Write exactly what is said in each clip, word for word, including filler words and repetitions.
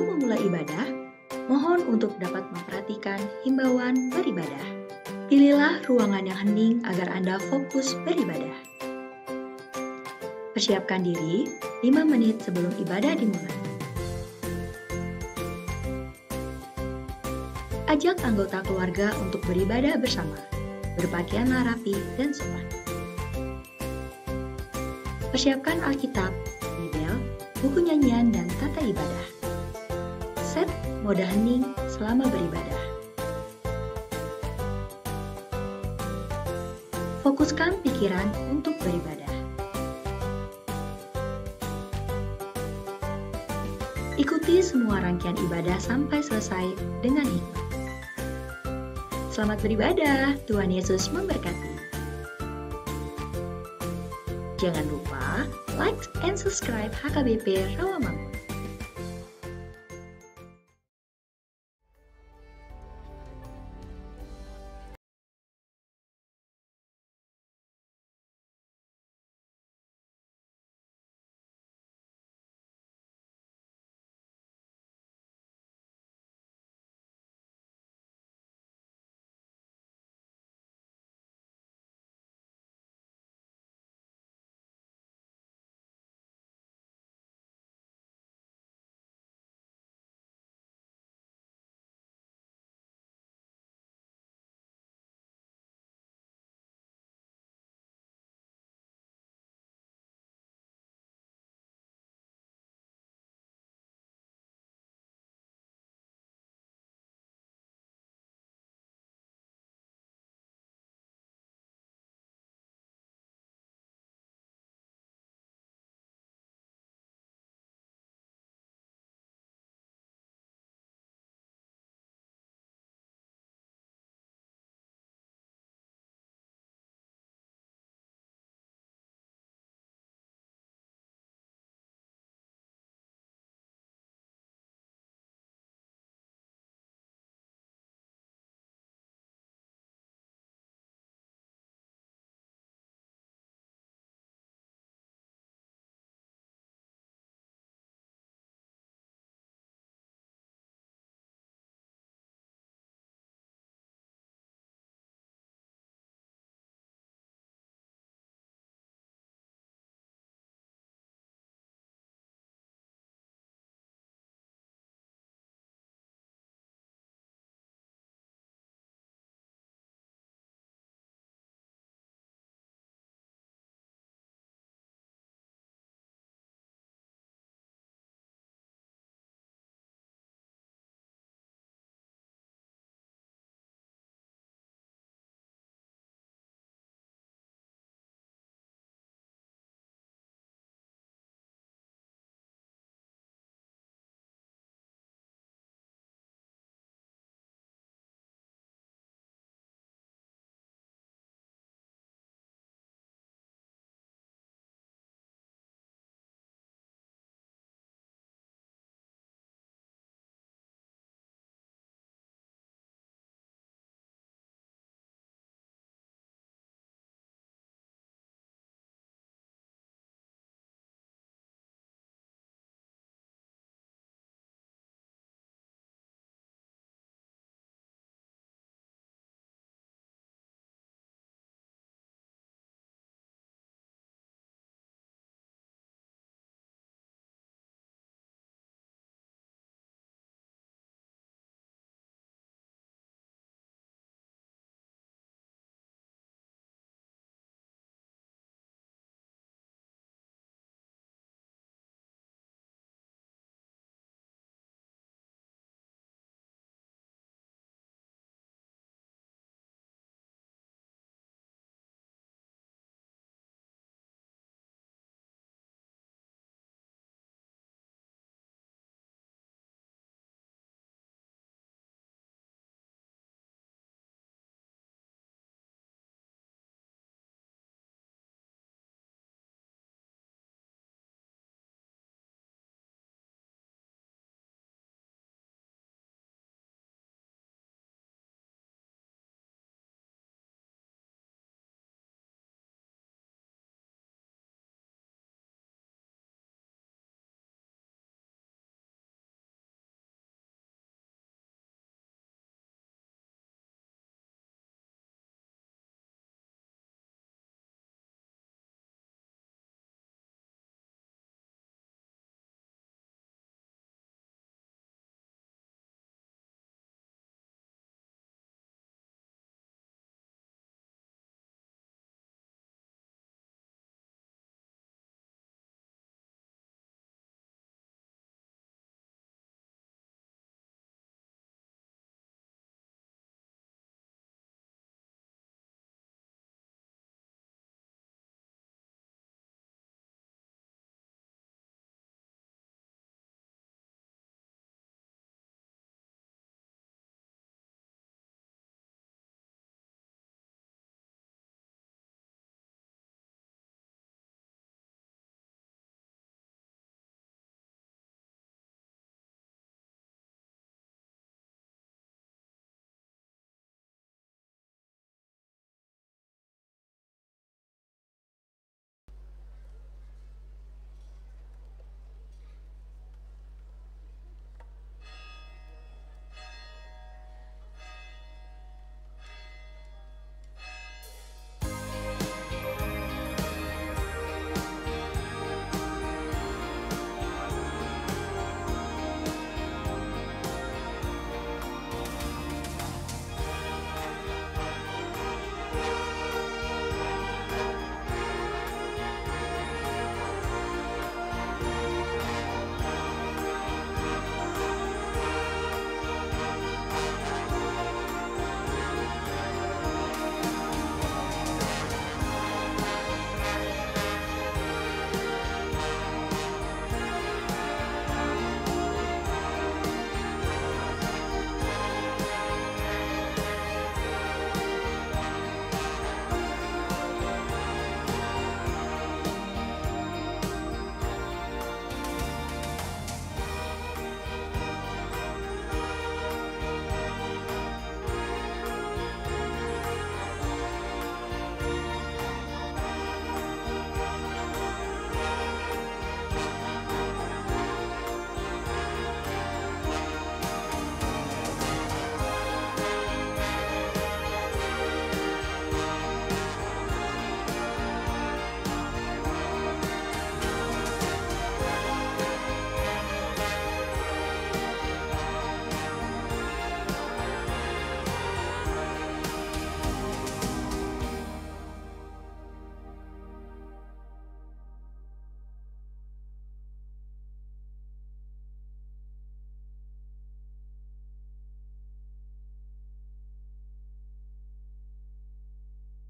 Memulai ibadah, mohon untuk dapat memperhatikan himbauan beribadah. Pilihlah ruangan yang hening agar Anda fokus beribadah. Persiapkan diri lima menit sebelum ibadah dimulai. Ajak anggota keluarga untuk beribadah bersama. Berpakaianlah rapi dan sopan. Persiapkan Alkitab, Bibel, buku nyanyian, dan tata ibadah. Set mode hening selama beribadah. Fokuskan pikiran untuk beribadah. Ikuti semua rangkaian ibadah sampai selesai dengan hikmat. Selamat beribadah, Tuhan Yesus memberkati. Jangan lupa like and subscribe H K B P Rawamangun.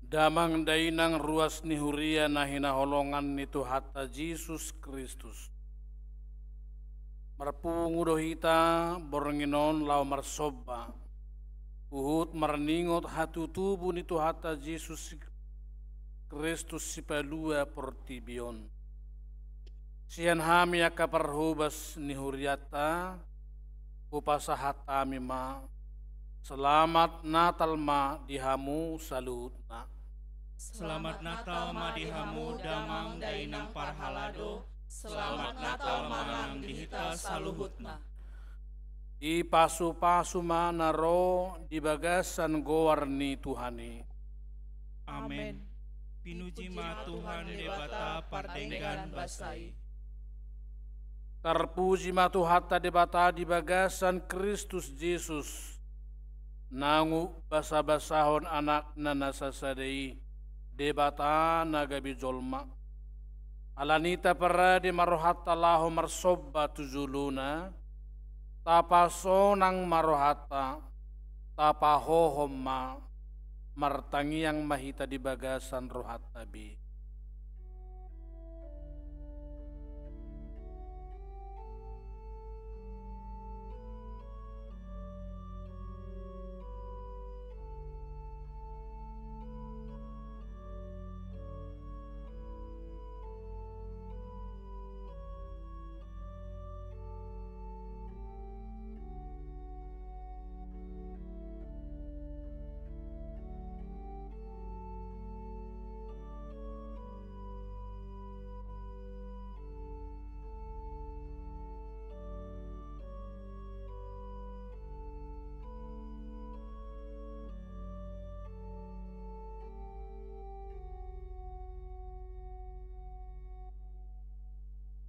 Damang dainang ruas ni huria na hinaholongan ni Tuhanta Jesus Kristus. Marpungu do hita borngin on laho marsomba, huhut marningot hatutubu ni Tuhanta Jesus Kristus sipalua portibi on. Sian hami angka parhobas ni hurianta, hupasahat hami ma, selamat Natal ma di hamu saluhutna. Selamat Natal ma di hamu damang dainang parhalado, selamat Natal ma nang di hita saluhutna. Dipasupasu ma na ro di bagasan goar ni Tuhan i. Amen. Pinuji ma Tuhan Debata pardenggan basa i. Tarpuji ma Tuhanta Debata di bagasan Kristus Jesus, naung basabasahon Anakna na sasada i, Debata na gabe jolma. Alani i taparade ma rohanta laho marsomba tu jolona, tapasonang ma rohanta, tapahohom ma, martangiang ma hita di bagasan rohanta be.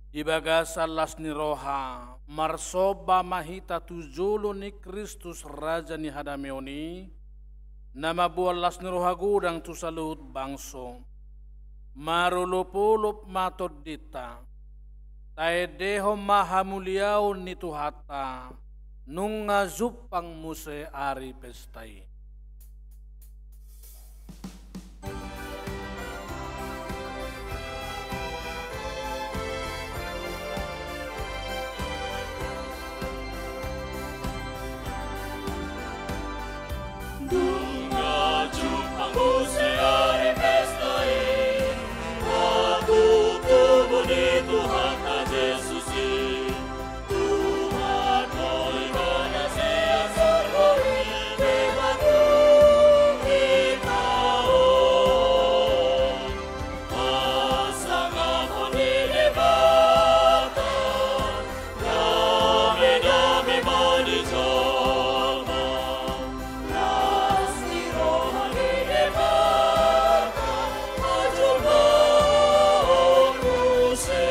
Di bagasan las ni roha, marsomba ma hita tu jolo ni Kristus Raja ni hadameon i, na mamboan las ni roha godang tu saluhut bangso. Marolopolop ma tondinta. Taendehon ma hamuliaon ni Tuhanta, nunga jumpang muse ari pesta i. Nunga jumpang muse ari pesta i, hatutubu ni Tuhanta Jesus i. Tuhan do ibana sian surgo i, Debata hita on. Hasangapon ni Debata, dame-dame ma di jolma. Las ni roha ni Debata, pajolmaon muse.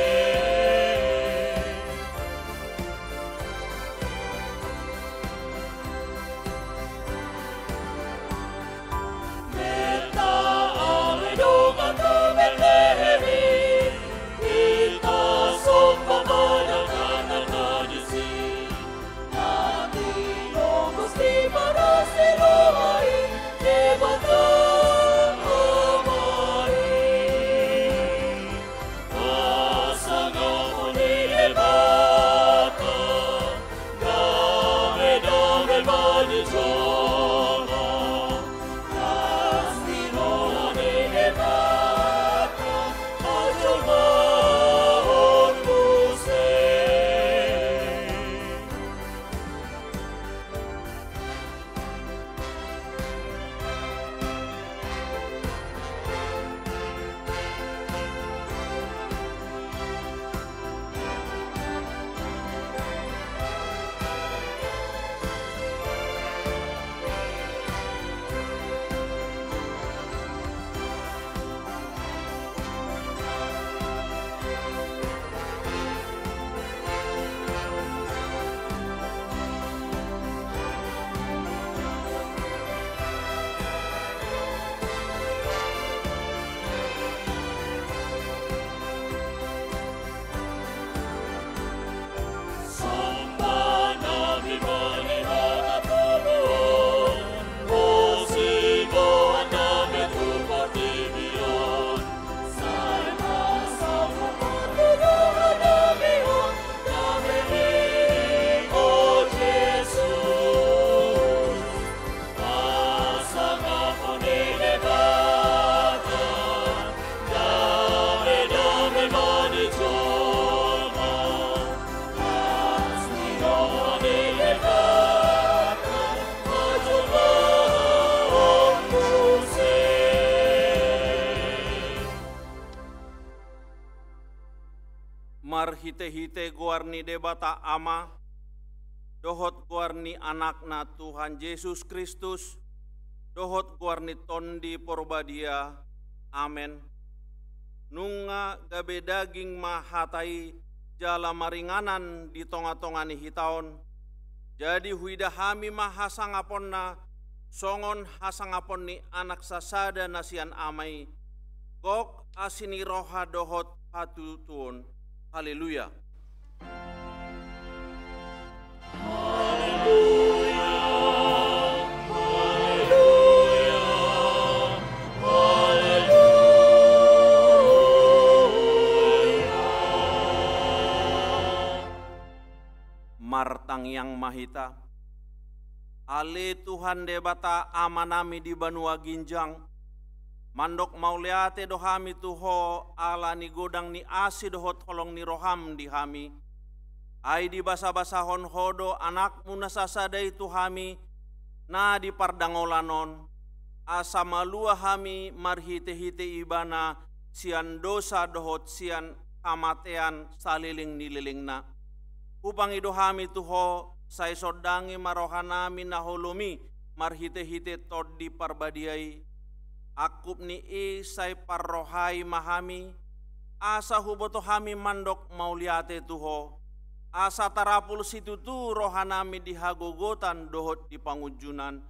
Marhitehite goar ni Debata Ama, dohot goar ni Anakna Tuhan Jesus Kristus, dohot goar ni Tondi Porbadia. Amen. Nunga gabe daging ma hata i jala maringanan di tongatonga ni hita on. Jadi huida hami ma hasangaponna, songon hasangapon ni Anak sasada na sian Ama i, gok, asi ni roha dohot hatutuon. Haleluya. Martangiang ma hita. Ale Tuhan Debata Amanami di banua ginjang, mandok mauliate do hami tu Ho ala ni godang ni asi dohot holong ni roham di hami. Ai dibasabasahon Ho do Anakmu na sasada i tu hami, na di pardangolan on, asa malua hami marhitehite Ibana sian dosa dohot sian hamatean saleleng ni lelengna. Hupangido hami tu Ho, sai sondangi ma rohanami na holom i marhitehite Tondi Parbadia i. Angkup ni i sai parrohai ma hami, asa huboto hami mandok mauliate tu Ho, asa tarapul situtu rohanami di hagogotan dohot di pangunjunan,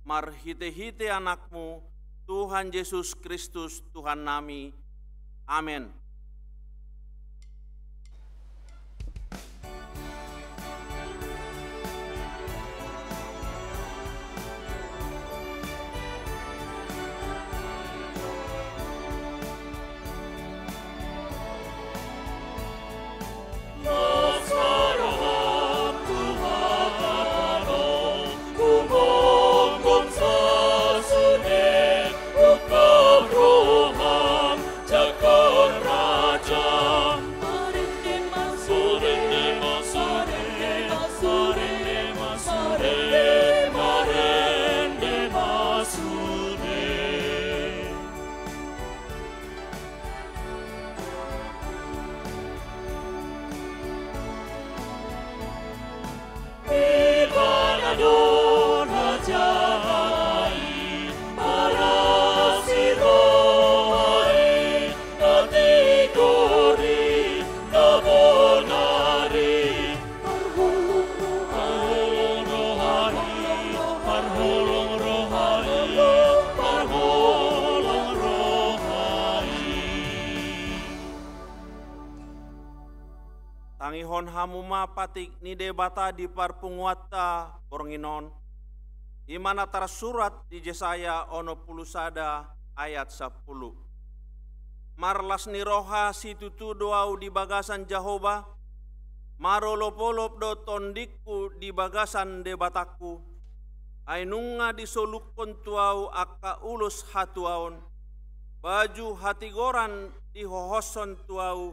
marhitehite Anakmu, Tuhan Jesus Kristus, Tuhannami. Amen. Tangihon hamu ma patik ni Debata di parpunguanta borngin on. I ma na tarsurat di Jesaya onom pulu sada ayat sampulu. Marlas ni roha situtu do ahu di bagasan Jahowa, marolopolop do tondingku di bagasan Debatangku. Ai nunga disolukkon tu ahu angka ulos hatuaon, baju hatigoran dihohoshon tu ahu,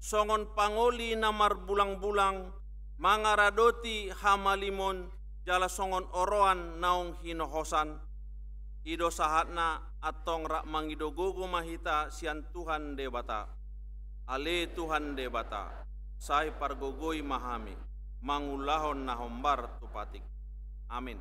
songon pangoli na marbulangbulang, mangaradoti hamalimon, jala songon oroan naung hinohosan. I do sahatna, antong rap mangido gogo ma hita sian Tuhan Debata. Ale Tuhan Debata, sai pargogoi ma hami, mangulahon na hombar tu patik. Amin.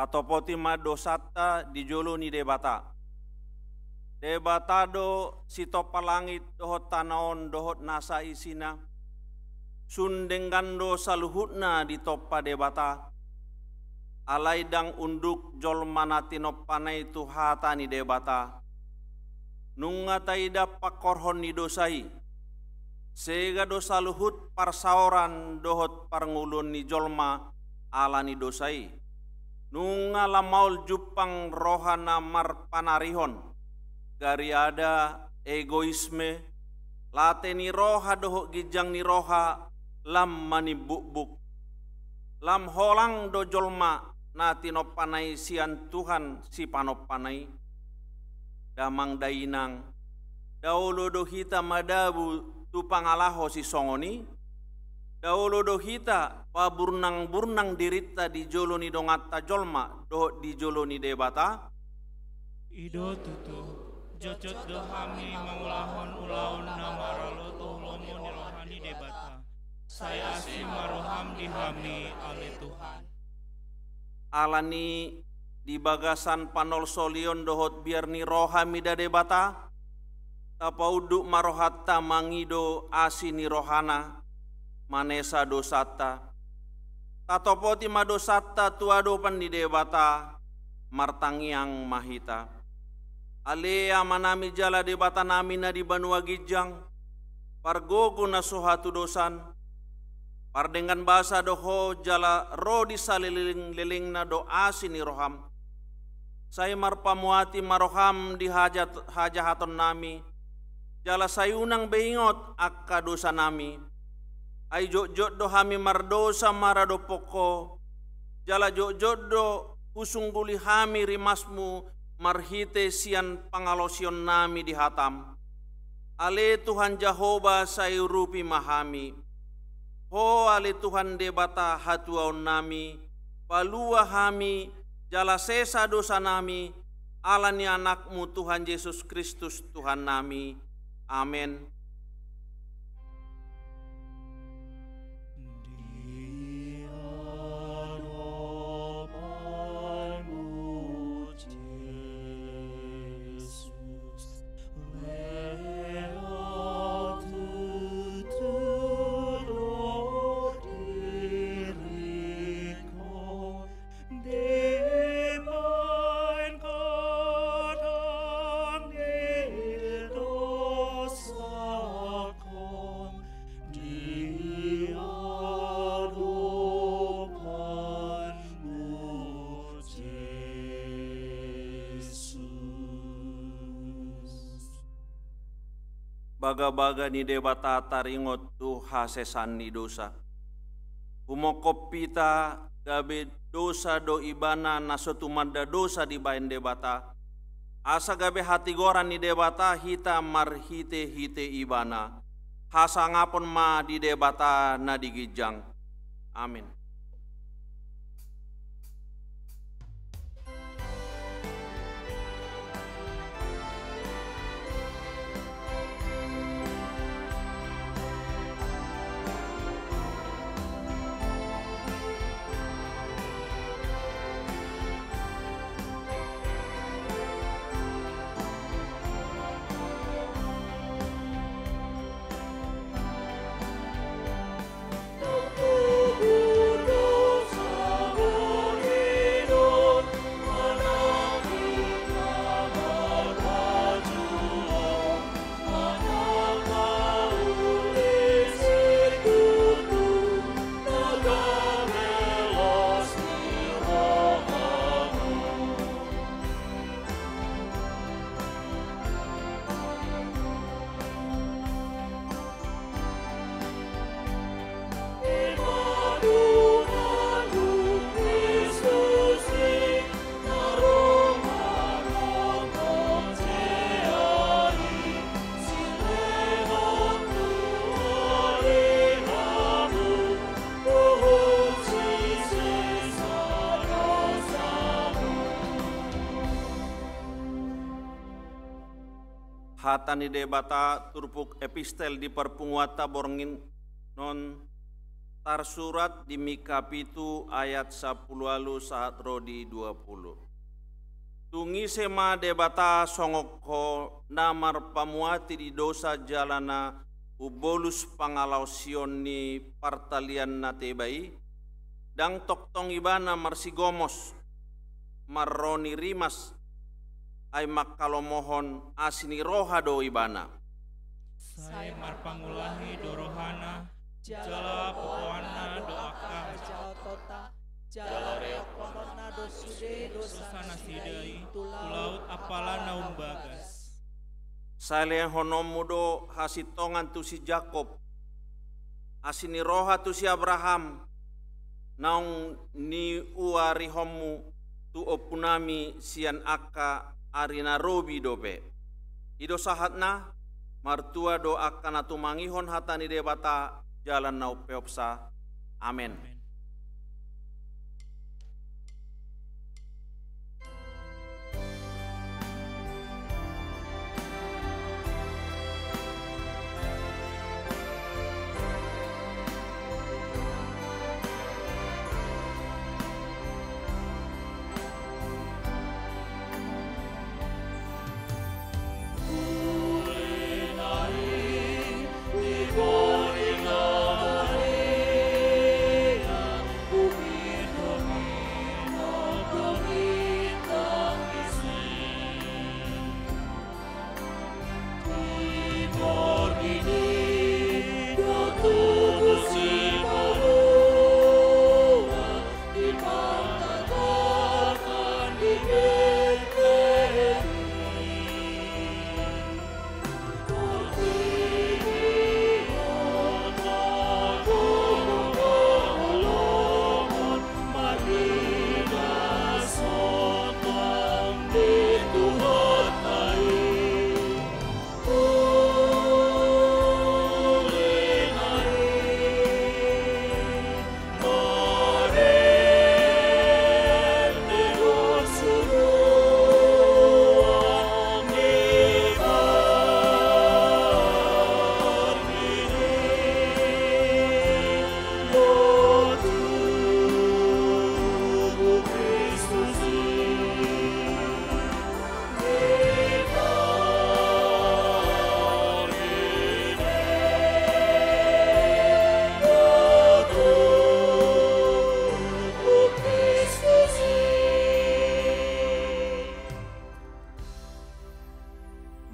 Topoti ma dosanta di jolo ni Debata. Debata do sitompa langit dohot tano on dohot nasa isina. Sun denggan do saluhutna ditompa Debata. Alai ndang unduk jolma na tinompana i tu hata ni Debata. Nunga taida pangkorhon ni dosa i. Sega do saluhut parsaoran dohot parngoluon ni jolma ala ni dosa i. Nunga lam maol jumpang roha na marpanarihon, gariada, egoisme, late ni roha dohot ginjang ni roha lam manimbukbuk. Lam holang do jolma na tinompana i sian Tuhan sipanompana i. Damang dainang, nda olo do hita madabu tu pangalaho sisongon i? Nda olo do hita paburnangburnang dirinta di jolo ni donganta jolma dohot di jolo ni Debata? I do tutu, jotjot do hami mangulahon ulaon na maraloto lomo ni roha ni Debata. Sai asi ma roham di hami, ale Tuhan. Alani di bagasan panolsolion dohot biar ni roha mida Debata, tapaunduk ma rohanta mangido asi ni rohana, manesa dosanta. Tatopoti ma dosanta tu adopan ni Debata, martangiang ma hita. Ale Amanami jala Debatanami na di banua ginjang, pargogo na so hatudosan, pardenggan basa do Ho jala ro di salelenglelengna do asi ni roham. Sai marpamuati ma roham di hajat-, hajahatonnami, jala sai unang be ingot angka dosanami. Ai jotjot do hami mardosa maradophon Ho, jala jotjot do husungguli hami rimasmu marhite sian pangalaosionnami di hatam. Ale Tuhan Jahowa, sai urupi ma hami. Ho ale Tuhan Debata hatuaonnami, palua hami, jala sesa dosanami, ala ni Anakmu Tuhan Jesus Kristus Tuhannami. Amen. Bagabaga ni Debata taringot tu hasesaan ni dosa. Humongkop hita gabe dosa do Ibana na so tumanda dosa dibahen Debata, asa gabe hatigoran ni Debata hita marhitehite Ibana. Hasangapon ma di Debata na di ginjang. Amen. Hata ni Debata turpuk epistel di parpunguanta borngin on. tarsurat di Mika pitu ayat sampulu ualu sahat ro di dua pulu. Tung ise ma Debata songon Ho, na marpamuati di dosa jala na umbolus pangalaosion ni partalian na teba i? Ndang tongtong Ibana marsigomos, marro ni rimas, ai manghalomohon asi ni roha do Ibana. Sai marpangulahi do rohana, jala popoanna do angka hajahatonta, jala reonghononna do sude dosa nasida i tu laut apala na umbagas. Sai lehononmu do hasintongan tu si Jakob, asi ni roha tu si Abraham, naung niuarihonmu tu ompunami sian angka ari na robi dope. I do sahatna. Martua do angka na tumangihon hata ni Debata jala na umpeopsa. Amen.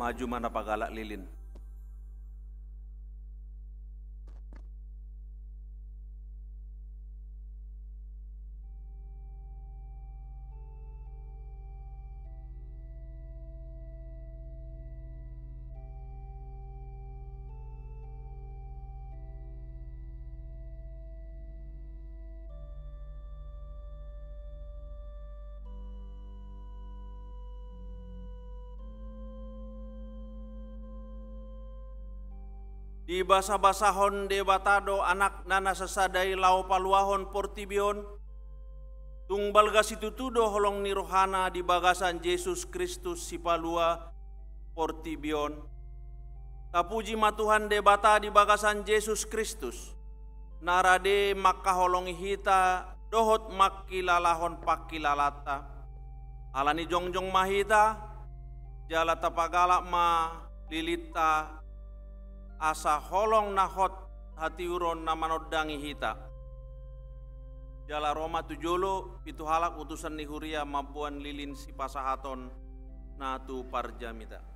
Maju ma na pagalak lilin. Dibasabasahon Debata do Anakna na sasada i laho paluahon portibi on. Tung balga situtu do holong ni rohana di bagasan Jesus Kristus Sipalua portibi on. Tapuji ma Tuhan Debata di bagasan Jesus Kristus, na rade mangkaholongi hita dohot mangkilalahon pangkilalanta. Alani jongjong ma hita, jala tapagalak ma lilinta, asa holong na hot hatiuron na manondangi hita. Jala ro ma tu jolo pitu halak utusan ni huria mamboan lilin sipasahatonna tu parjamita.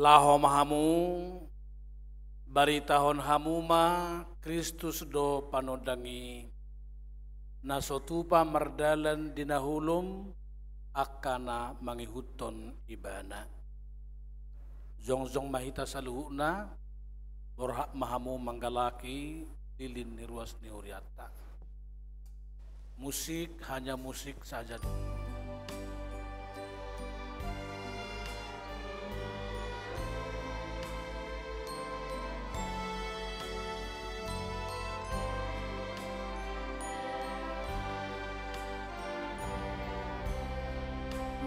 Laho ma hamu, baritahon hamu ma Kristus do panondang i, na so tupa mardalan di na holom angka na mangihuthon Ibana. Jongjong ma hita saluhutna, borhat ma hamu manggalaki lilin ni ruas ni hurianta. Musik, hanya musik saja.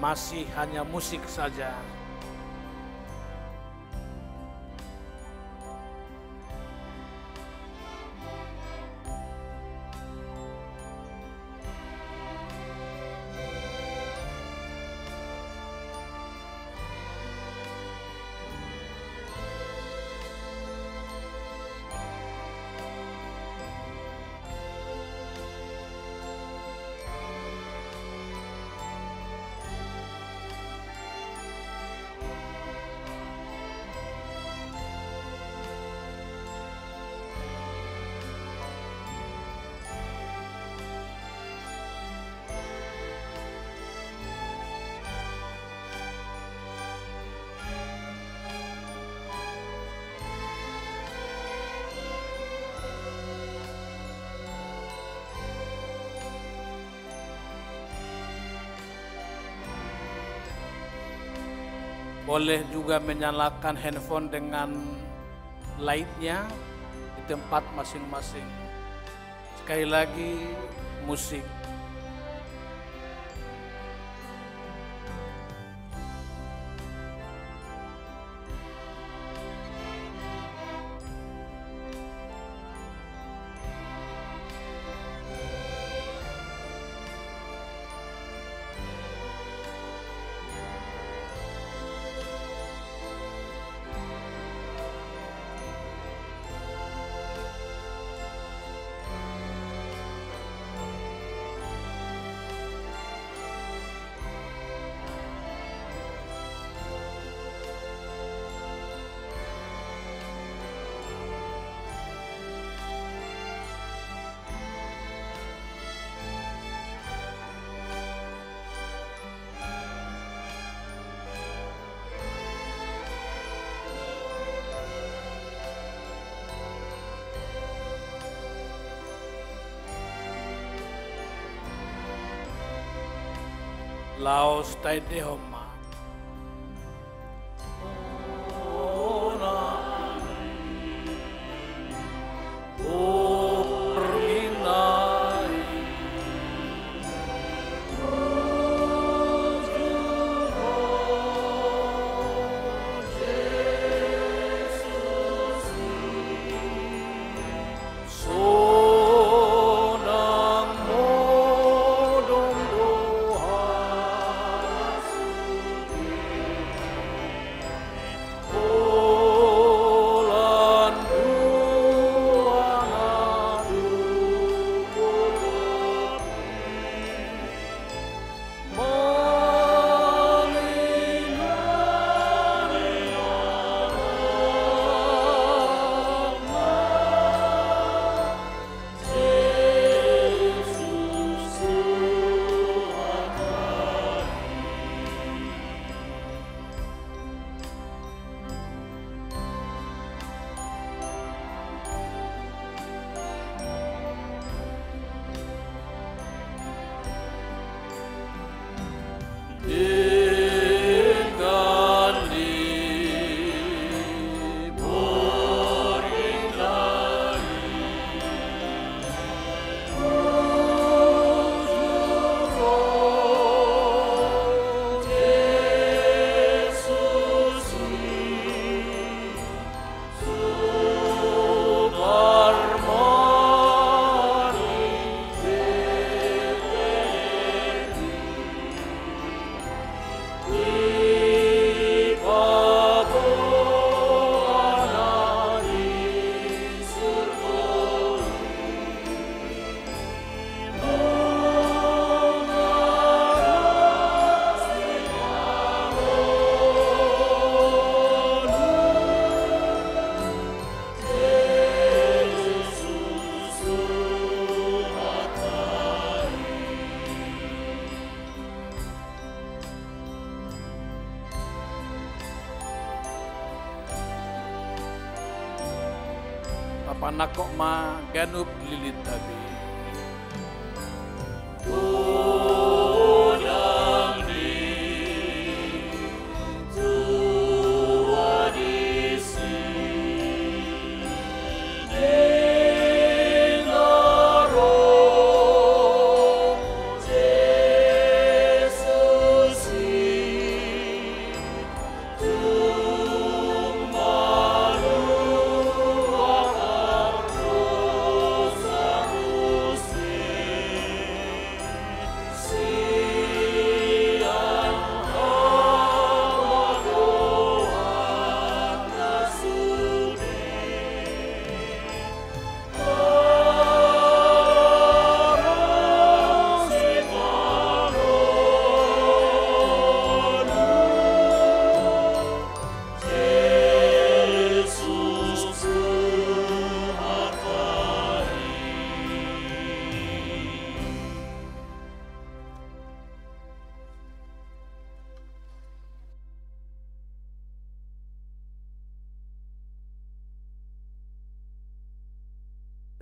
Masih hanya musik saja. Boleh juga menyalakan handphone dengan lightnya di tempat masing-masing. Sekali lagi, musik. Laos taendehon ma. Panangkok ma ganup lilinta be.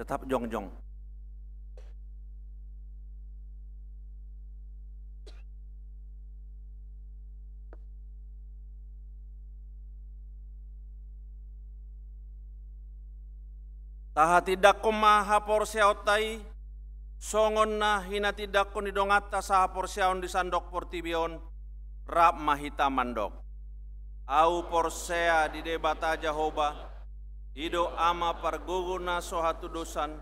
Tetap jongjong. Tahatindangkon ma haporseaonta i, songon na hinatindangkon ni donganta sahaporseaon di sandok portibi on, rap ma hita mandok. Ahu porsea di Debata Jahowa, i do Ama pargogo na so hatudosan,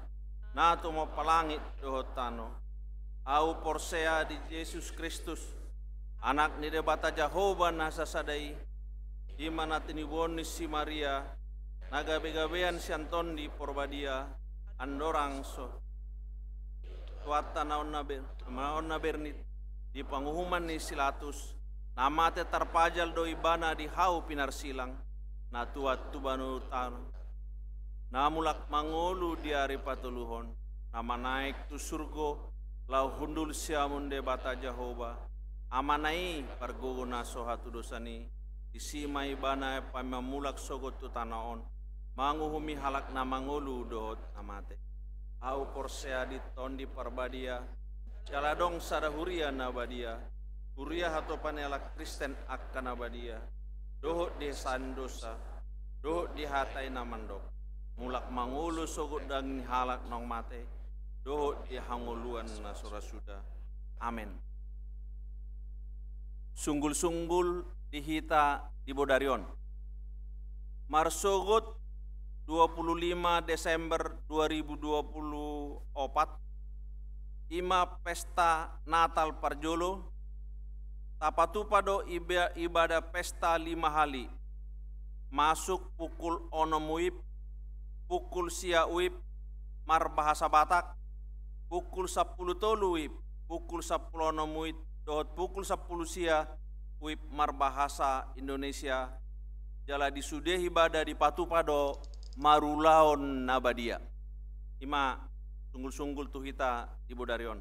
na tumompa langit dohot tano. Ahu porsea di Jesus Kristus, Anak ni Debata Jahowa na sasada i, i ma na tinibohon ni si Maria, na gabegabean sian Tondi Porbadia, andorang so Tuhanta na on na ber-, na on na bernit, di panguhuman ni si Latus, na mate tarpajal do ibana di hau pinarsilang, na tuat tu banua tano, na mulak mangolu di ari patoluhon, na manaek tu surgo, laho hundul siamun Debata Jahowa, Amana i pargogo na so hatudosan i, disi ma ibana paima mulak sogot tu tano on, manguhumi halak na mangolu dohot na mate. Ahu porsea di Tondi Parbadia, jala adong sada huria na badia, huria hatopan ni halak Kristen angka na badia, dohot di hasesaan dosa, dohot di hata i na mandok, mulak mangolu sogot daging ni halak naung mate, dohot di hangoluan na so ra suda. Amen. Sunggul-sunggul di hita di bodari on. Marsogot dua puluh lima Desember dua ribu dua puluh opat, i ma pesta Natal parjolo, tapatupa do iba-, ibadah pesta lima hali, masuk pukul onom WIB, pukul sia WIB marbahasa Batak, pukul sampulu tolu WIB, pukul sampulu onom WIB, dohot pukul sampulu sia WIB marbahasa Indonesia, jala di sude ibadah dipatupa do marulaon na badia. I ma sunggul-sunggul tu hita di bodari on.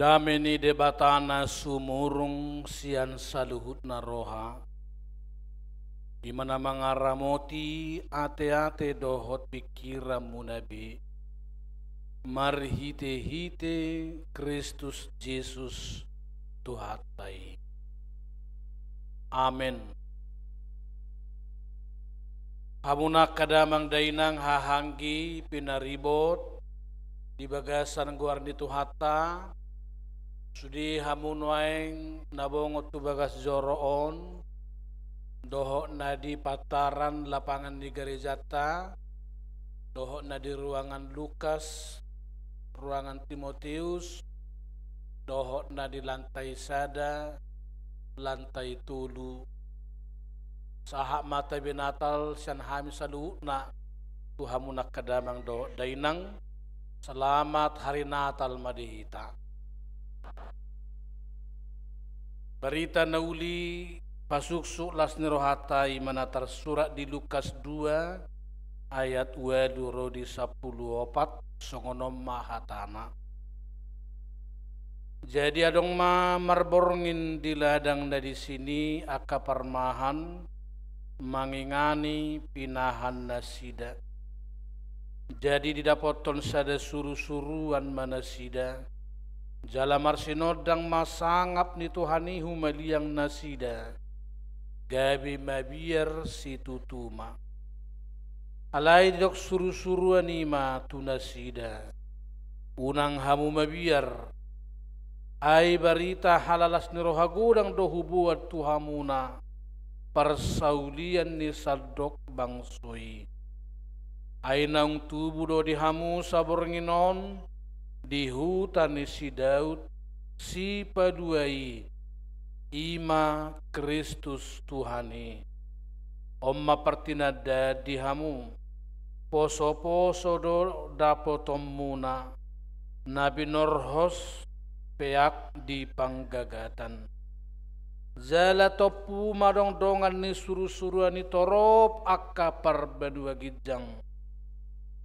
Dame ni Debata na sumurung sian saluhutna roha, i ma na mangaramoti ateate dohot pingkiranmuna be, marhitehite Kristus Jesus Tuhanta i. Amen. Hamu angka damang dainang, haha anggi pinaribot di bagasan goar ni Tuhanta, sude hamu nuaeng na bongot tu bagas joro on, dohot na di pantaran lapangan ni garejanta, dohot na di ruangan Lukas, ruangan Timoteus, dohot na di lantai sada, lantai tolu. Sahat ma tabe Natal sian hami saluhutna tu hamu angka damang dohot dainang. Selamat Hari Natal ma di hita. Barita na uli pasuksuk las ni rohanta i ma na tarsurat di Lukas dua ayat ualu ro di sampulu opat, songon on ma hatana. Jadi adong ma marborngin di ladang na disi i angka parmahan mangingani pinahannasida. Jadi didapothon sada surusuruan ma nasida, jala marsinondang ma sangap ni Tuhan i humaliang nasida, gabe mabiar situtu ma. Alai didok surusuruan i ma tu nasida: Unang hamu mabiar, ai barita halalas ni roha godang do huboan tu hamuna parsaulian ni sandok bangso i. Ai naung tubu do di hamu saborngin on di huta ni si Daud Sipalua i, i ma Kristus Tuhan i. On ma partinandaan di hamu: Posoposo do dapotonmuna, na binorhos peak di panggagatan. Jala tompu ma dongdongan ni surusuruan i torop angka parbanua ginjang.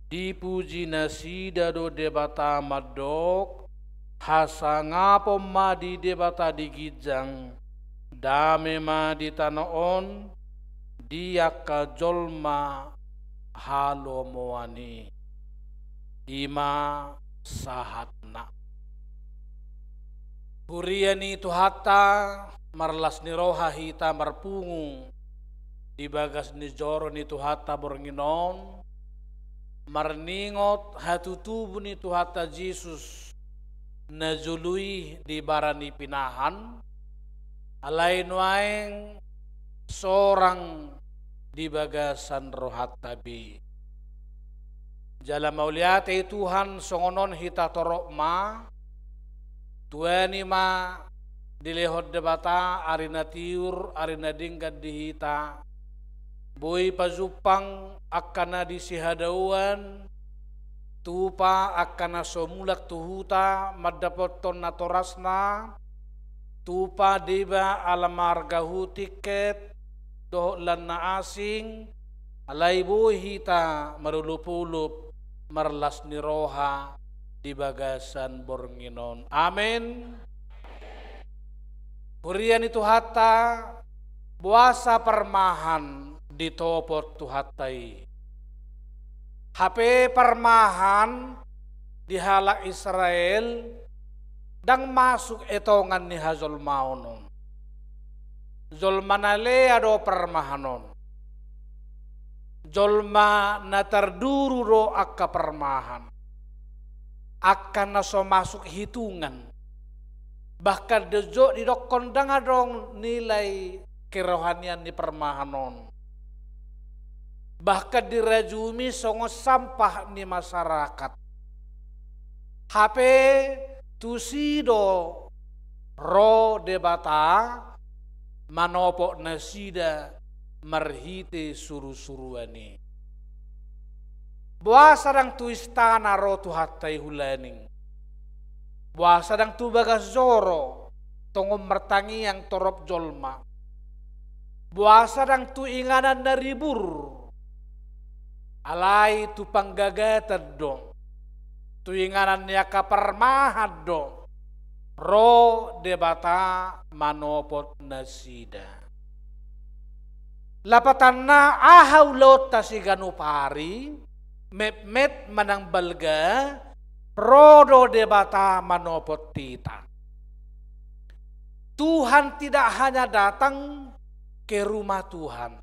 Dipuji nasida do Debata mandok: Hasangapon ma di Debata di ginjang, dame ma di tano on di angka jolma halomoan i. I ma sahatna. Huria ni Tuhanta, marlas ni roha hita marpungu di bagas ni joro ni Tuhanta borngin on, marningot hatutubu ni Tuhanta Jesus na jolo i di bara ni pinahan, alai nuaeng sorang di bagasan rohanta be. Jala mauliate Tuhan, songon on hita torop ma Tuani ma dilehon Debata ari na tiur, ari na denggan di hita. Boi pajumpang angka na di sihadauan, tupa angka na so mulak tu huta mandapothon natorasna, tupa deba ala marga hutiket dohot lan na asing, alai boi hita marolopolop marlas ni roha di bagasan borngin on. Amen. Huria ni Tuhanta, boasa parmahan ditopot Tuhanta i? Hape parmahan di halak Israel ndang masuk etongan ni hajolmaon on. Jolma na lea do parmahan on. Jolma na tarduru do angka parmahan, angka na so masuk hitungan. Bahkan dijou didokkon ndang adong nilai kerohanian ni parmahan on. Bahkan dirajumi songon sampah ni masyarakat. Hape tusi do ro Debata manopot nasida marhite surusuruan i. Boasa ndang tu istana ro Tuhanta i hulaning? Boasa ndang tu bagas joro tongon martangiang torop jolma? Boasa ndang tu inganan na ribur? Alai tu panggagatan do, tu inganan ni angka parmahan do ro Debata manopot nasida. Lapatanna, aha ulaonta siganup ari, metmet manang balga, ro do Debata manopot hita. Tuhan tidak hanya datang ke rumah Tuhan,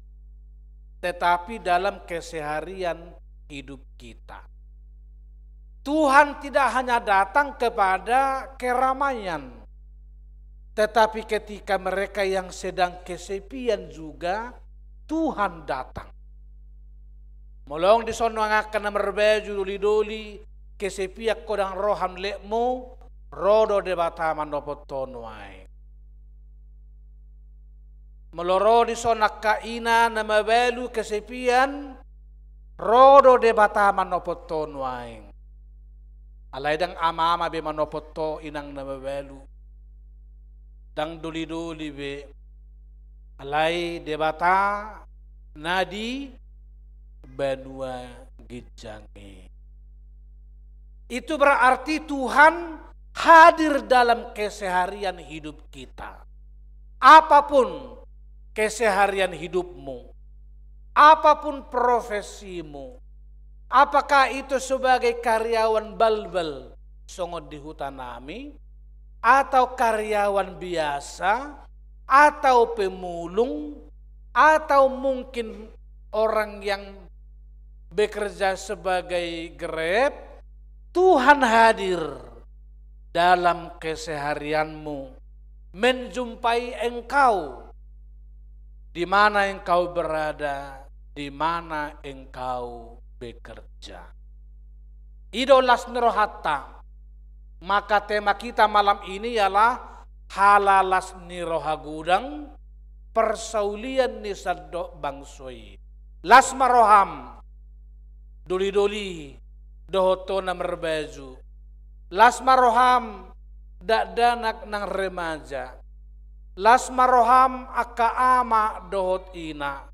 tetapi dalam keseharian hidup kita. Tuhan tidak hanya datang kepada keramaian, tetapi ketika mereka yang sedang kesepian juga, Tuhan datang. Molo dison nuaeng angka na marbaju dolidoli, kesepian ho ndang ro hamletmu, ro do Debata manopot ho nuaeng. Molo ro dison angka ina na mabalu kesepian, ro do Debata manopot ho nuaeng. Alai ndang amama be manopot ho, inang na mabalu. Ndang dolidoli be. Alai Debata na di banua ginjang i. Itu berarti Tuhan hadir dalam keseharian hidup kita. Apapun keseharian hidupmu, apapun profesimu, apakah itu sebagai karyawan balbal songon di huta nami, atau karyawan biasa, atau pemulung, atau mungkin orang yang bekerja sebagai Grab, Tuhan hadir dalam keseharianmu, menjumpai engkau di mana engkau berada, di mana engkau bekerja. I do las ni rohanta. Maka tema kita malam ini ialah halalas ni roha godang, parsaulian ni sandok bangso i. Las ma roham, dolidoli dohot ho na marbaju. Las ma roham, dakdanak nang remaja. Las ma roham, angka ama dohot ina.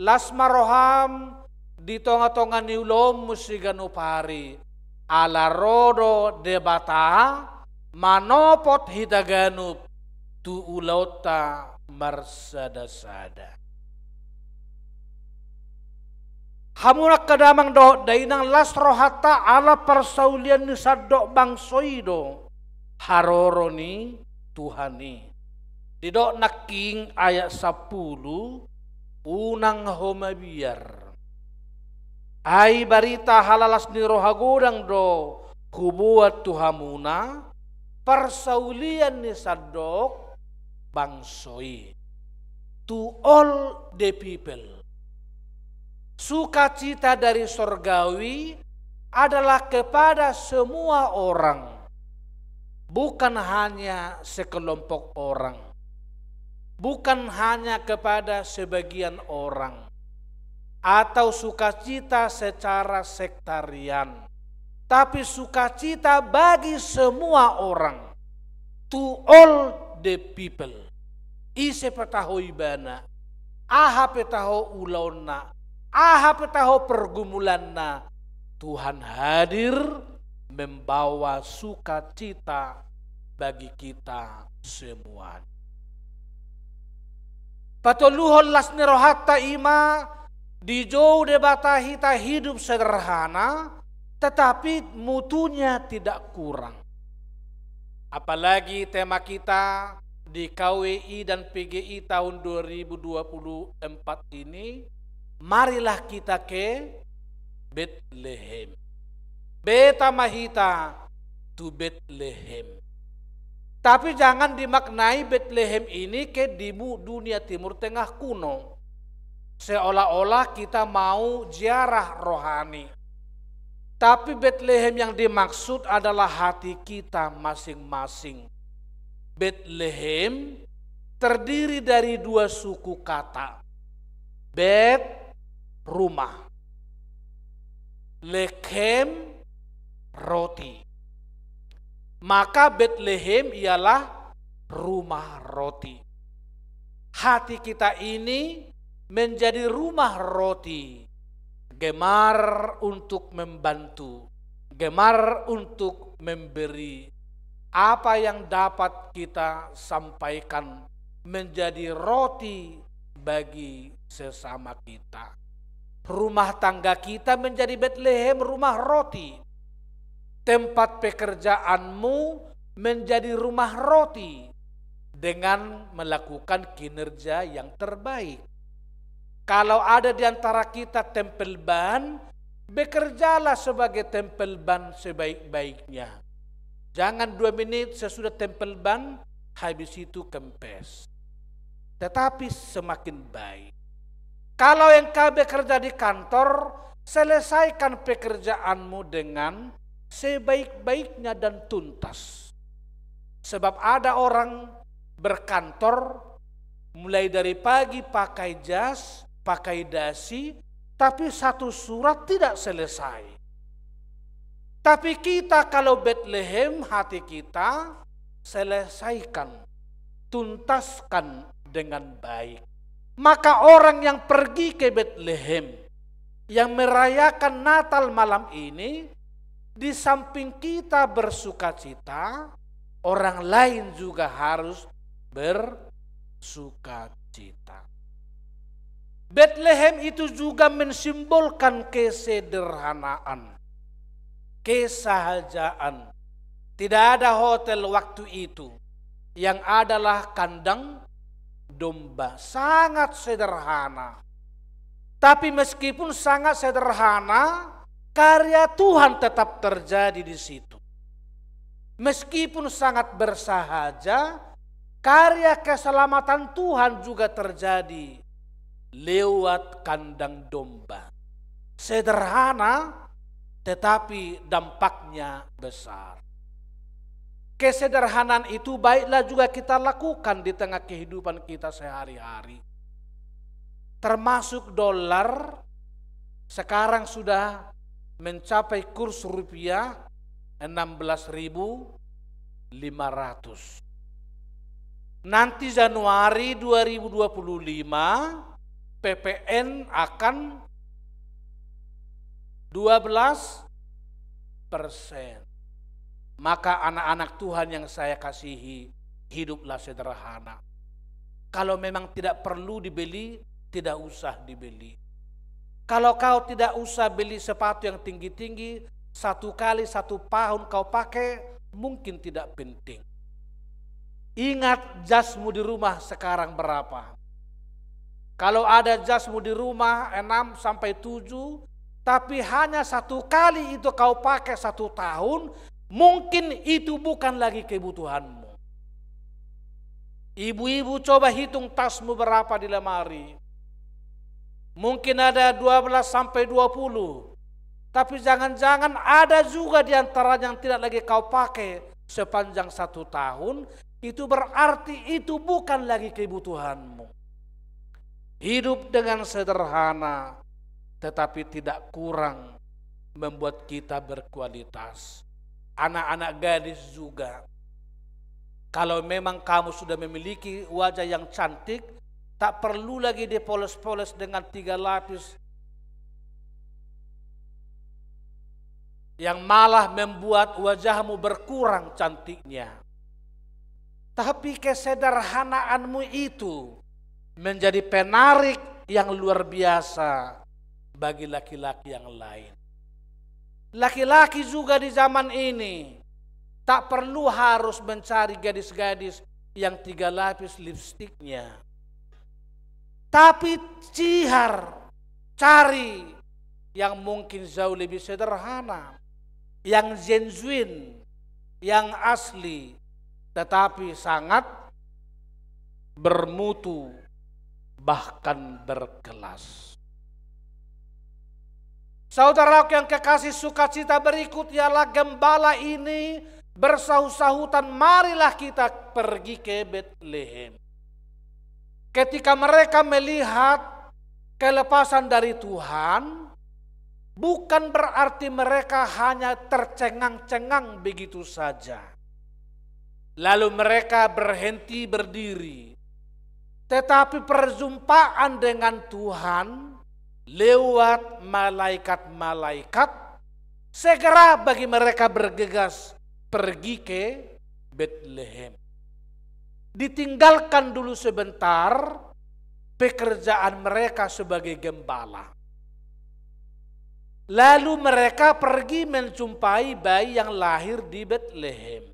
Las ma roham di tongatonga ni ulaonmu siganup ari. Ala ro do Debata manopot hita ganup tu ulaonta marsadasada. Hamu angka damang dohot dainang, las rohanta ala parsaulian ni sandok bangso i do haroro ni Tuhan i. Didok nangkin ayat sampulu, unang ho mabiar. Ai barita halalas ni roha godang do huboan tu hamuna, parsaulian ni sandok bangso i. To all the people. Sukacita dari sorgawi adalah kepada semua orang. bukan hanya sekelompok orang, bukan hanya kepada sebagian orang, atau sukacita secara sektarian, tapi sukacita bagi semua orang, to all the people. Ise pe taho ibana, aha pe taho ulaonna, aha pe taho pergumulanna, Tuhan hadir membawa sukacita bagi kita semua. Patoluhon las ni rohanta i ma, dijou Debata hita hidup sederhana, tetapi mutunya tidak kurang. Apalagi tema kita di K W I dan P G I tahun dua ribu dua puluh empat ini, marilah kita ke Betlehem. Beta ma hita tu Betlehem. Tapi jangan dimaknai Betlehem ini ke di mu-, dunia Timur Tengah kuno. Seolah-olah kita mau ziarah rohani. Tapi Betlehem yang dimaksud adalah hati kita masing-masing. Betlehem terdiri dari dua suku kata. Bet, rumah. Lechem, roti. Maka Betlehem ialah rumah roti. Hati kita ini menjadi rumah roti, gemar untuk membantu, gemar untuk memberi. Apa yang dapat kita sampaikan menjadi roti bagi sesama kita. Rumah tangga kita menjadi Betlehem, rumah roti. Tempat pekerjaanmu menjadi rumah roti dengan melakukan kinerja yang terbaik. Kalau ada di antara kita tempel ban, bekerjalah sebagai tempel ban sebaik-baiknya. Jangan dua menit sesudah tempel ban, habis itu kempes. Tetapi semakin baik. Kalau engkau bekerja di kantor, selesaikan pekerjaanmu dengan sebaik-baiknya dan tuntas. Sebab ada orang berkantor, mulai dari pagi pakai jas, pakai dasi, tapi satu surat tidak selesai. Tapi kita, kalau Betlehem, hati kita, selesaikan, tuntaskan dengan baik. Maka orang yang pergi ke Betlehem, yang merayakan Natal malam ini, di samping kita bersukacita, orang lain juga harus bersukacita. Betlehem itu juga mensimbolkan kesederhanaan, kesahajaan. Tidak ada hotel waktu itu, yang adalah kandang domba. Sangat sederhana. Tapi meskipun sangat sederhana, karya Tuhan tetap terjadi di situ. Meskipun sangat bersahaja, karya keselamatan Tuhan juga terjadi lewat kandang domba. Sederhana, tetapi dampaknya besar. Kesederhanaan itu baiklah juga kita lakukan di tengah kehidupan kita sehari-hari. Termasuk dolar, sekarang sudah mencapai kurs rupiah enam belas ribu lima ratus. Nanti Januari dua ribu dua puluh lima, P P N akan dua belas persen. Maka anak-anak Tuhan yang saya kasihi, hiduplah sederhana. Kalau memang tidak perlu dibeli, tidak usah dibeli. Kalau kau tidak usah beli sepatu yang tinggi-tinggi, satu kali satu tahun kau pakai, mungkin tidak penting. Ingat jasmu di rumah sekarang berapa. Kalau ada jasmu di rumah enam sampai tujuh, tapi hanya satu kali itu kau pakai satu tahun, mungkin itu bukan lagi kebutuhanmu. Ibu-ibu, coba hitung tasmu berapa di lemari. Mungkin ada dua belas sampai dua puluh. Tapi jangan-jangan ada juga di antara yang tidak lagi kau pakai, sepanjang satu tahun, itu berarti itu bukan lagi kebutuhanmu. Hidup dengan sederhana, tetapi tidak kurang membuat kita berkualitas. Anak-anak gadis juga, kalau memang kamu sudah memiliki wajah yang cantik, tak perlu lagi dipoles-poles dengan tiga lapis yang malah membuat wajahmu berkurang cantiknya. Tapi kesederhanaanmu itu menjadi penarik yang luar biasa bagi laki-laki yang lain. Laki-laki juga di zaman ini tak perlu harus mencari gadis-gadis yang tiga lapis lipstiknya. Tapi cihar, cari yang mungkin jauh lebih sederhana, yang genuine, yang asli, tetapi sangat bermutu, bahkan berkelas. Saudaraku yang kekasih, sukacita berikut ialah gembala ini bersaut-sautan, marilah kita pergi ke Betlehem. Ketika mereka melihat kelepasan dari Tuhan, bukan berarti mereka hanya tercengang-cengang begitu saja. Lalu mereka berhenti berdiri. Tetapi perjumpaan dengan Tuhan lewat malaikat-malaikat segera bagi mereka bergegas pergi ke Betlehem. Ditinggalkan dulu sebentar pekerjaan mereka sebagai gembala. Lalu mereka pergi menjumpai bayi yang lahir di Betlehem.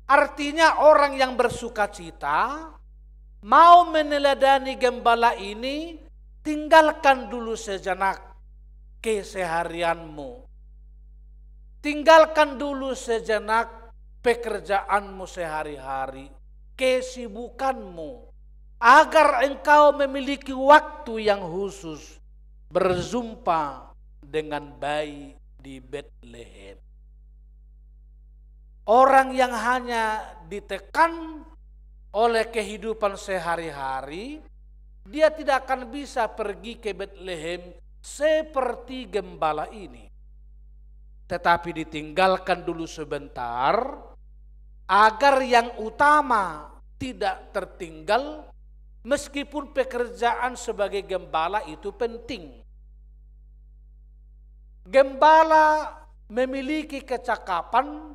Artinya, orang yang bersukacita, mau meneladani gembala ini, tinggalkan dulu sejenak keseharianmu. Tinggalkan dulu sejenak pekerjaanmu sehari-hari, kesibukanmu, agar engkau memiliki waktu yang khusus berjumpa dengan bayi di Betlehem. Orang yang hanya ditekan oleh kehidupan sehari-hari, dia tidak akan bisa pergi ke Betlehem seperti gembala ini. Tetapi ditinggalkan dulu sebentar, agar yang utama tidak tertinggal, meskipun pekerjaan sebagai gembala itu penting. Gembala memiliki kecakapan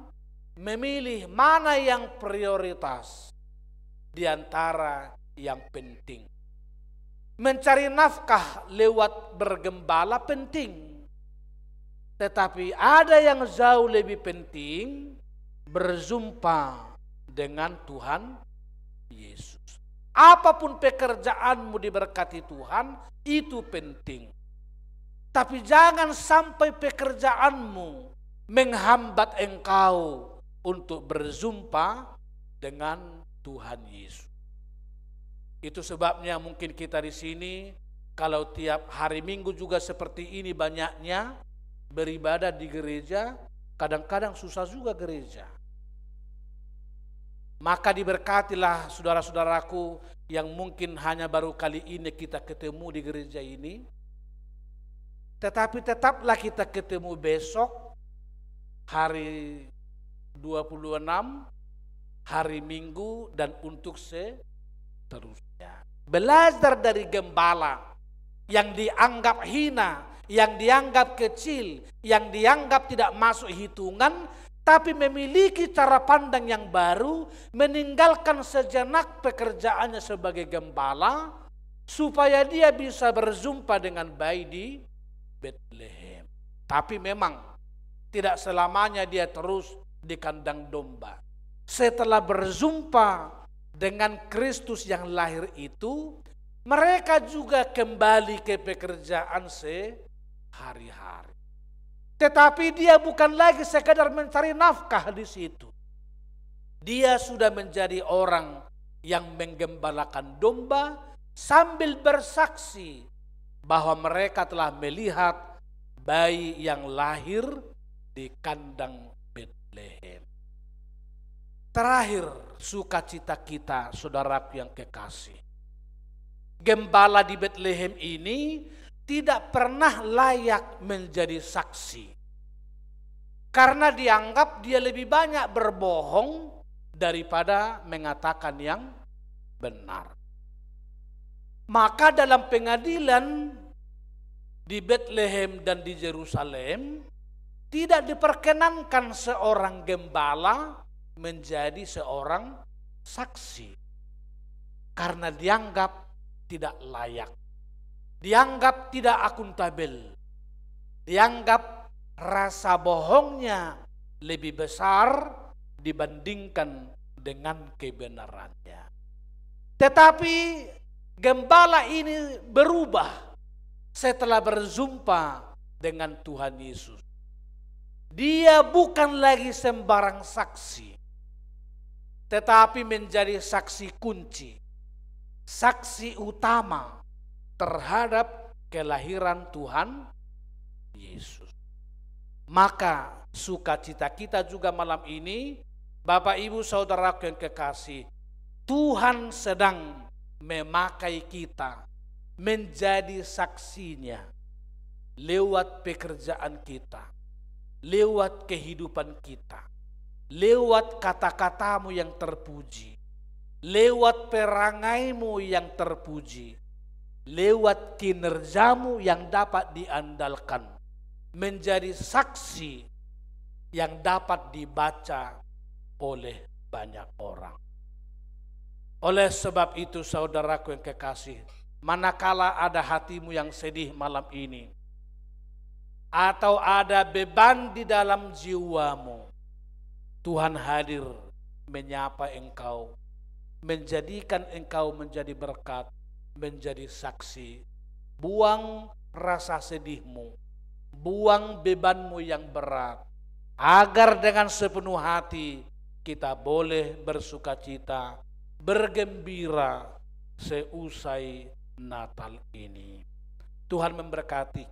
memilih mana yang prioritas di antara yang penting. Mencari nafkah lewat bergembala penting. Tetapi ada yang jauh lebih penting, berjumpa dengan Tuhan Yesus. Apapun pekerjaanmu diberkati Tuhan, itu penting. Tapi jangan sampai pekerjaanmu menghambat engkau untuk berjumpa dengan Tuhan Yesus. Itu sebabnya mungkin kita di sini, kalau tiap hari Minggu juga seperti ini banyaknya beribadah di gereja, kadang-kadang susah juga gereja. Maka diberkatilah saudara-saudaraku yang mungkin hanya baru kali ini kita ketemu di gereja ini. Tetapi tetaplah kita ketemu besok, hari dua puluh enam, hari Minggu, dan untuk seterusnya. Belajar dari gembala yang dianggap hina, yang dianggap kecil, yang dianggap tidak masuk hitungan, tapi memiliki cara pandang yang baru, meninggalkan sejenak pekerjaannya sebagai gembala, supaya dia bisa berjumpa dengan bayi di Betlehem. Tapi memang tidak selamanya dia terus di kandang domba. Setelah berjumpa dengan Kristus yang lahir itu, mereka juga kembali ke pekerjaan sehari-hari. Tetapi dia bukan lagi sekedar mencari nafkah di situ. Dia sudah menjadi orang yang menggembalakan domba sambil bersaksi bahwa mereka telah melihat bayi yang lahir di kandang Betlehem. Terakhir, sukacita kita, saudaraku yang kekasih. Gembala di Betlehem ini tidak pernah layak menjadi saksi. Karena dianggap dia lebih banyak berbohong daripada mengatakan yang benar. Maka dalam pengadilan di Betlehem dan di Jerusalem, tidak diperkenankan seorang gembala menjadi seorang saksi. Karena dianggap tidak layak, dianggap tidak akuntabel, dianggap rasa bohongnya lebih besar dibandingkan dengan kebenarannya. Tetapi gembala ini berubah setelah berjumpa dengan Tuhan Yesus. Dia bukan lagi sembarang saksi, tetapi menjadi saksi kunci, saksi utama terhadap kelahiran Tuhan Yesus. Maka sukacita kita juga malam ini, Bapak Ibu Saudaraku yang kekasih, Tuhan sedang memakai kita menjadi saksinya lewat pekerjaan kita, lewat kehidupan kita, lewat kata-katamu yang terpuji, lewat perangaimu yang terpuji, lewat kinerjamu yang dapat diandalkan, menjadi saksi yang dapat dibaca oleh banyak orang. Oleh sebab itu, saudaraku yang kekasih, manakala ada hatimu yang sedih malam ini, atau ada beban di dalam jiwamu, Tuhan hadir menyapa engkau, menjadikan engkau menjadi berkat, menjadi saksi. Buang rasa sedihmu, buang bebanmu yang berat, agar dengan sepenuh hati kita boleh bersukacita, bergembira seusai Natal ini. Tuhan memberkati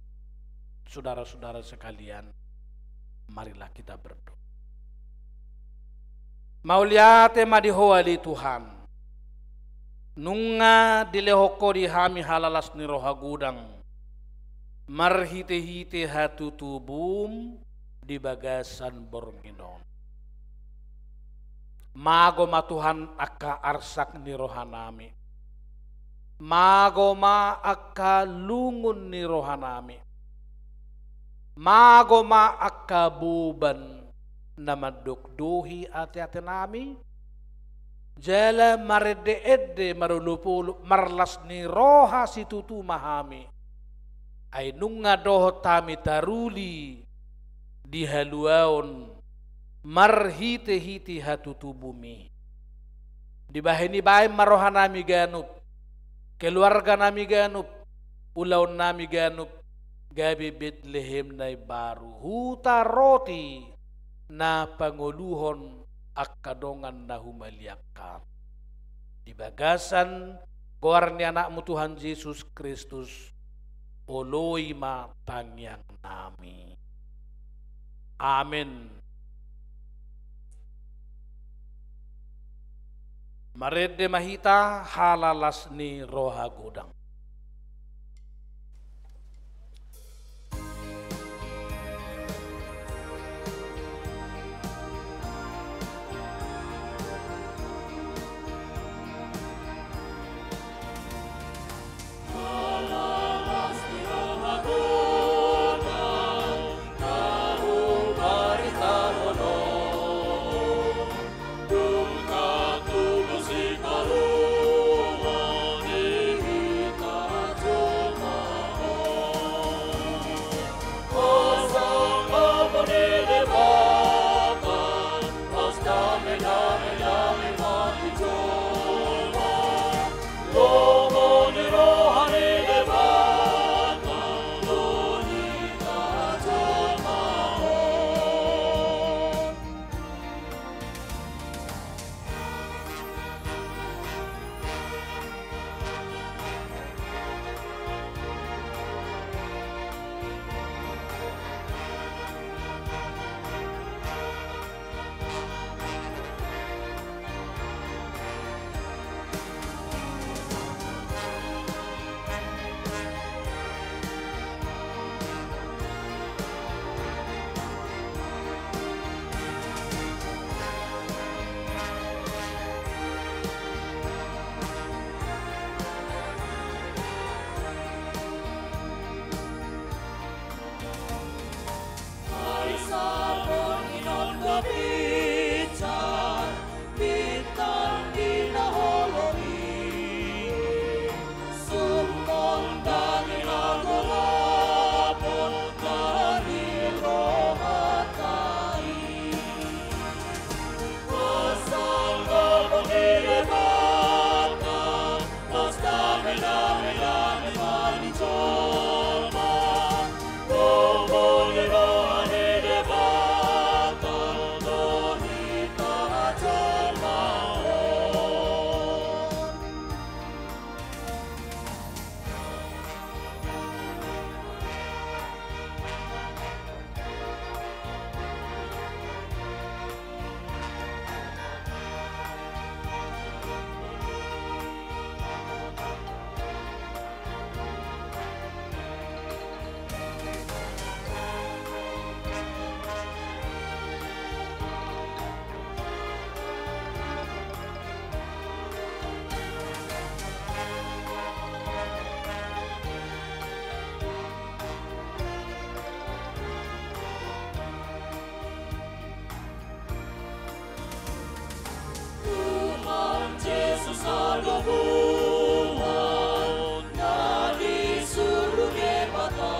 saudara-saudara sekalian. Marilah kita berdoa. Mauliate ma di Ho ale Tuhan. Nunga dilehon Ho di hami halalas ni roha godang marhite-hite hatutubuM di bagasan borngin on. Mago ma Tuhan angka arsak ni rohanami. Mago ma angka lungun ni rohanami. Mago ma angka boban na mandokdohi ate-atenami. Jala marende-ende, marolop-olop, marlas ni roha situtu ma hami. Ai nunga dohot hami taruli di haluaon marhite-hite hatutubuMi. Dibahen i baen ma rohanami ganup, keluarganami ganup, ulaonnami ganup, gabe Betlehem na imbaru, huta roti na pangoluhon angka dongan na humaliang hami. Di bagasan goar ni AnakMu Tuhan Jesus Kristus, oloi ma tangiangnami. Amen. Marende ma hita halalas ni roha godang. Salonguan na disuru Debata,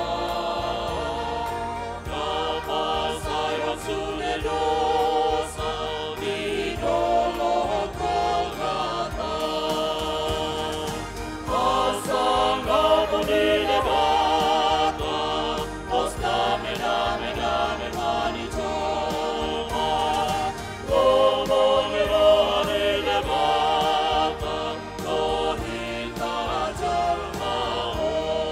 na pasahat sude dosa di dolok Golgata. Hasangapon ni Debata, pos dame, dame, dame ma di jolma. Lomo ni roha ni Debata, do hita jolma on.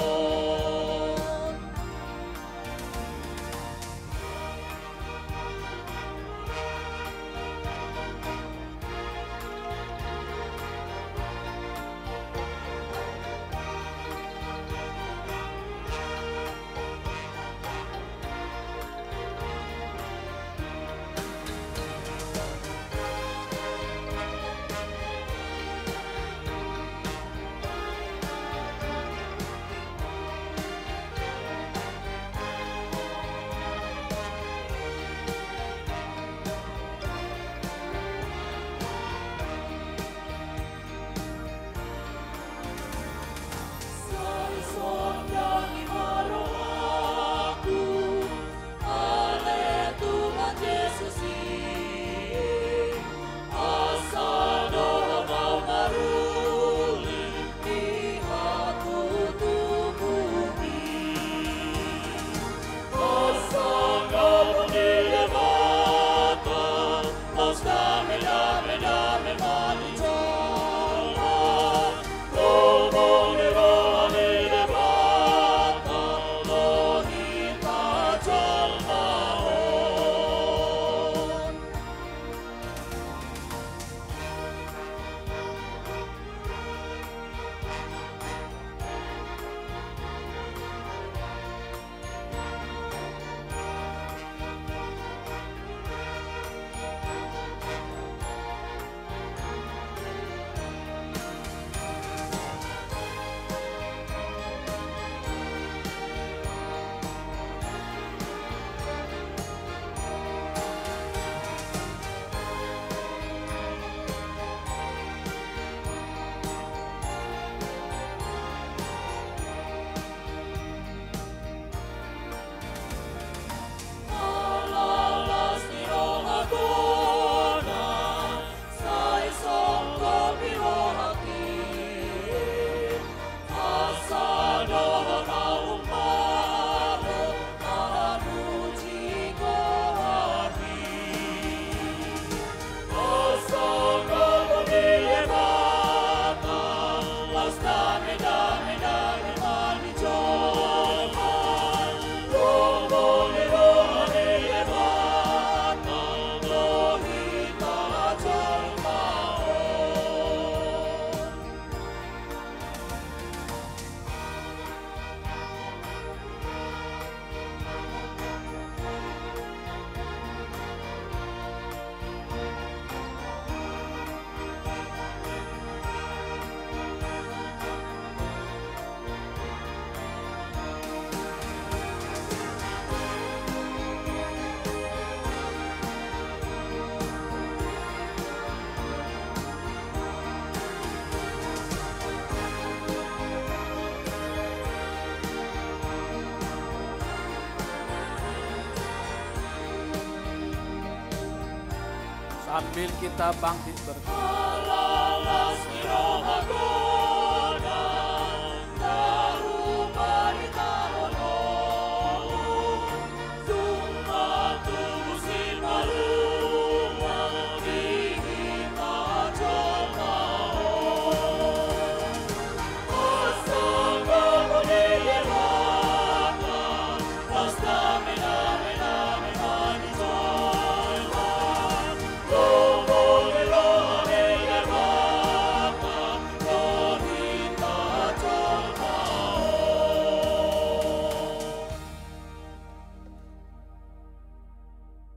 Sambil kita bangkit bersama.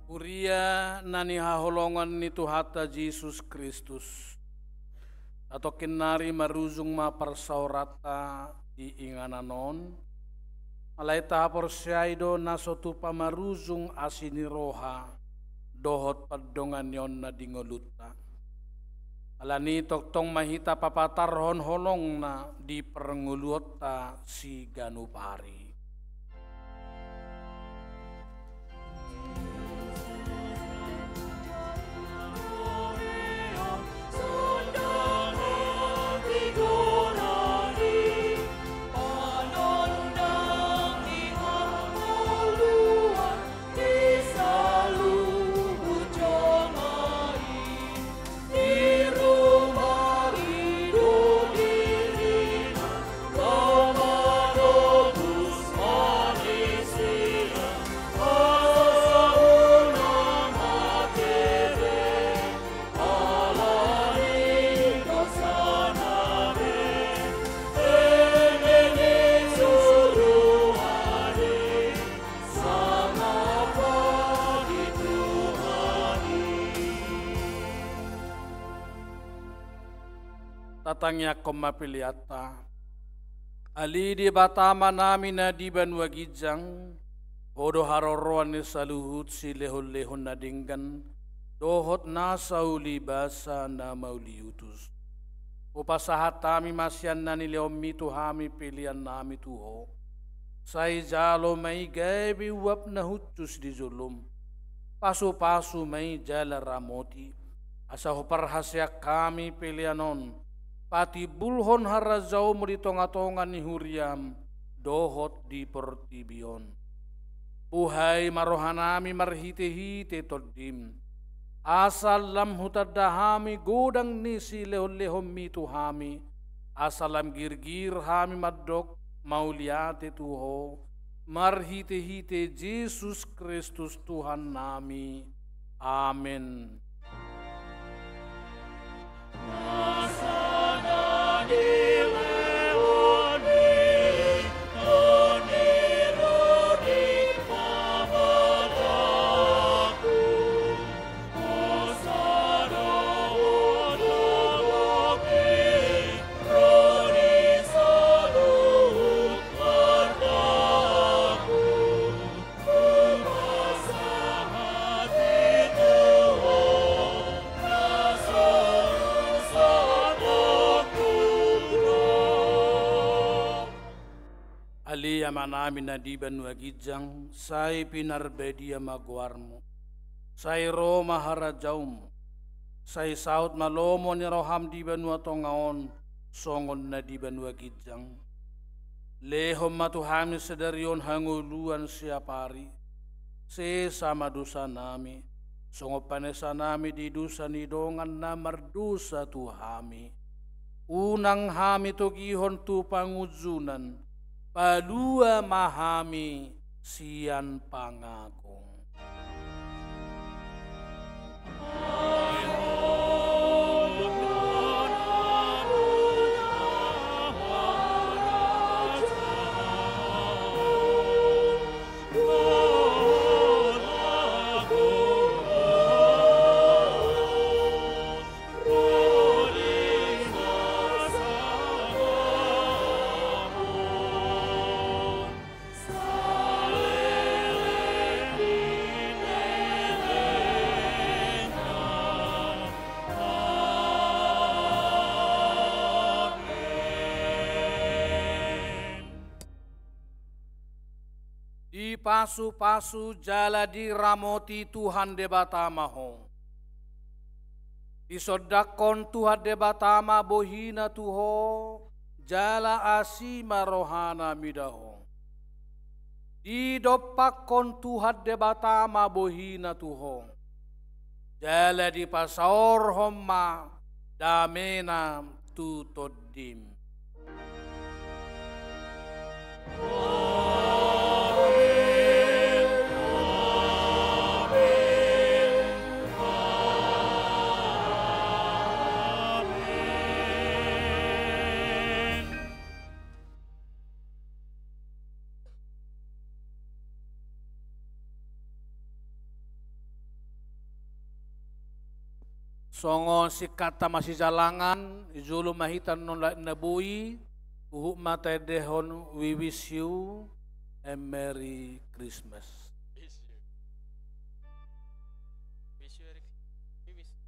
Huria na hinaholongan ni Tuhanta Jesus Kristus, satongkin nari marujung ma parsaoranta di inganan on, alai tahaporseai do na so tupa marujung asi ni roha dohot pandonganionna di ngolunta. Alani tongtong ma hita papatarhon holongna di parngoluonta siganup ari. Tatangiangkon ma peleanta. Ale Debata Amanami na di banua ginjang, Ho do haroroan ni saluhut silehonlehon na denggan dohot nasa ulibasa na mauliutus. Hupasahat hami ma sian na nilehonmi tu hami peleannami tu Ho. Sai jalo ma i gabe uap na hushus di jolom. Pasupasu ma i jala ramoti, asa huparhaseang hami pelean on patimbulhon harajaonmu di tongatonga ni huriam dohot di portibi on. Buhai ma rohanami marhitehite Tondim, asa lam hutanda hami godang ni silehonlehonmi tu hami, asa lam girgir hami mandok mauliate tu Ho, marhitehite Jesus Kristus Tuhannami. Amen. Ale Amanami na di banua ginjang, sai pinarbadia ma goarmu. Sai ro ma harajaonmu. Sai saut ma lomo ni roham di banua tonga on, songon na di banua ginjang. Lehon ma tu hami sadari on hangoluan siapari. Sesa ma dosanami, songon panesanami di dosa ni dongan na mardosa tu hami. Unang hami togihon tu pangunjunan, palua ma hami sian pangagong. Dipasupasu jala diramoti Tuhan Debata ma ho. Disondangkon Tuhan Debata ma bohina tu ho, jala asi ma rohana mida ho. Didompakkon Tuhan Debata ma bohina tu ho, jala dipasaorhon ma damena tu tondim. Songon singkatta masijalangan, di jolo ma hita nunga na boi, huhut ma taendehon We wish you a Merry Christmas. Wish you a Merry Christmas.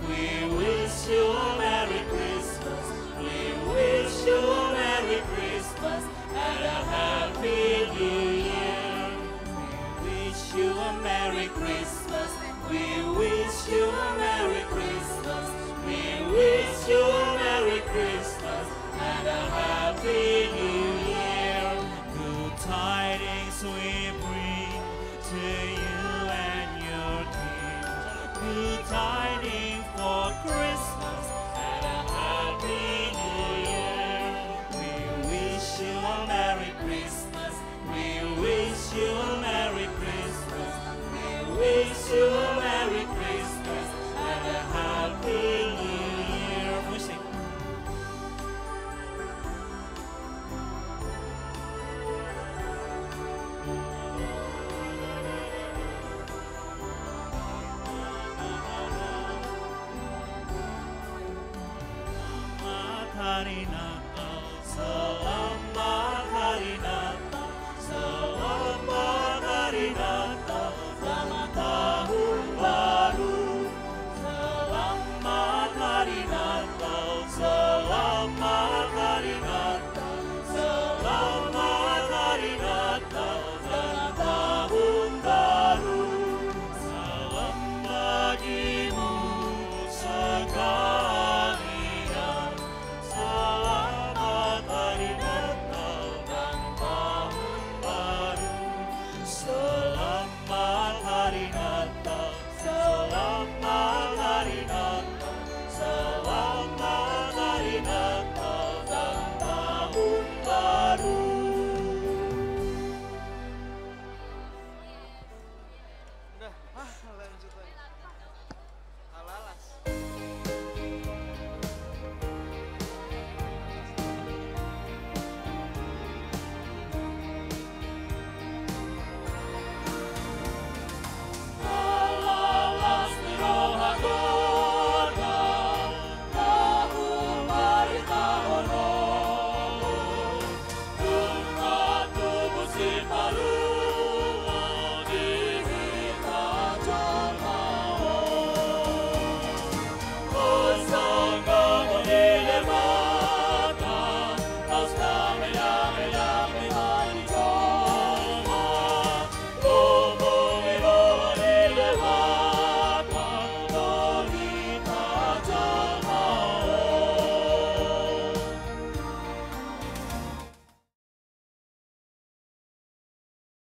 We wish you a Merry Christmas. We wish you a Merry Christmas and a Happy New Year. We wish you a Merry Christmas. We